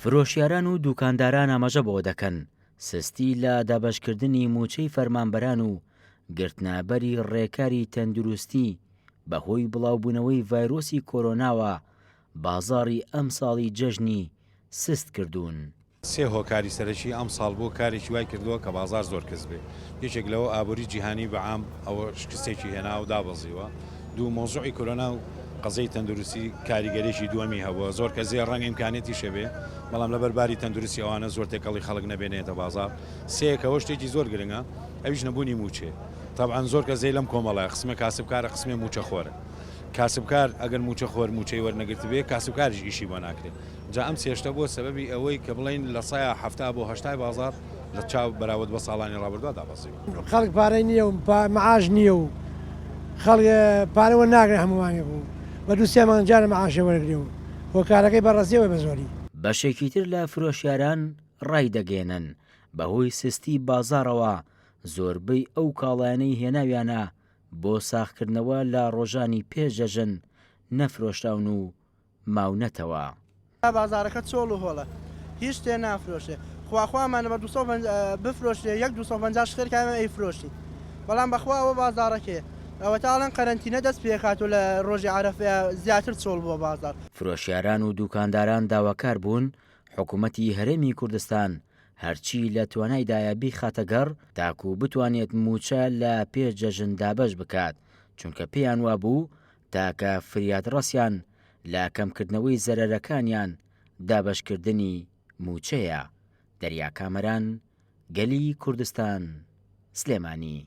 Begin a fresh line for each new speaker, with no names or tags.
فرۆشیاران و دوکانداران ئاماژە بەوە دەکەن، سستی لە دابەشکردنی مووچەی فەرمانبەران و گرتنەبەری ڕێکاری تەندروستی بەهۆی بڵاوبوونەوەی ڤایرۆسی کۆرۆناوە بازاڕی ئەمساڵی جەژنی سست کردوون.
سێ هۆکاری سەرەکی ئەمساڵ بووە کارێکی وای کردووە کە بازاڕ زۆر کز بێ. یەکێک لەوە ئابووری جیهانی بە عام ئەوە شکستێکی هێناوە و دابەزیوە. دوو مەوزوعی کۆرۆنا و قەزیەی تەندروستی کاریگەریی دووەمی هەبووە. زۆر کەس زێ ڕەنگە ئیمکانیەتیش هەبێ بەڵام لەبەر باری تەندروستی ئەوانە زۆر تێکەڵی خەڵک نەبێ نەیەتە بازاڕ. سێ کە ئەوە شتێکی زۆر گرنگە ئەویش نەبوونی مووچەیە. تەبعەن زۆر کەس زێ لەم کۆمەڵە قسمێ کاسبکارە قسمێ مووچەخۆرە. کاسبکار ئەگەر مووچەخۆر مووچەی وەرنەگرتبێ کاسبکاریش ئیشی بۆ ناکرێ. جا ئەم سێ شتە بووە سەبەبی ئەوەی کە بڵێین 70% بۆ هەشتای بازاڕ لە چاو بەراورد بە ساڵانی ڕابردووە دابەزیوە.
خەڵک پارەی نییە و مەعاش نییە و خەڵک پارە وەرناگرێ هەموو مانگێک و بە دوو سێ مانگ جارێ مەعاشێ وەرەگرێ و هۆکارەکەی بەڕەزیەوە بە زۆری.
بەشێکی تر لە فرۆشیاران ڕایدەگەیەنن، بەهۆی سستی بازاڕەوە زۆربەی ئەو کاڵایانەی هێناویانە بۆ ساغکردنەوە لە ڕۆژانی پێش جەژن نەفرۆشراون و ماونەتەوە.
بازاڕەکە چۆڵ و هۆڵە هیچ شتێ نافرۆشرێ خوا خوامانە بە 250 بفرۆشرێ یەک 250 شتێر کامە ئەیفرۆشین بەڵام بەخوا ئەوە بازاڕەکەیە ئەوەتا ئەڵێن قەرەنتینە دەست پێکات و لە ڕۆژی عەرەفەیە زیاتر چۆڵ بووە بازاڕ.
فرۆشیاران و دوکانداران داواکار بوون حکومەتی هەرێمی کوردستان هەرچی لە توانایدایە بیخاتە گەڕ تاکو بتوانێت مووچە لە پێش جەژن دابەش بکات، چونکە پێیان وابوو تاکە فریادڕەسیان لە کەمکردنەوەی زەرەرەکانیان دابەشکردنی مووچەیە. دەریا کامەران، گەلی کوردستان، سلێمانی.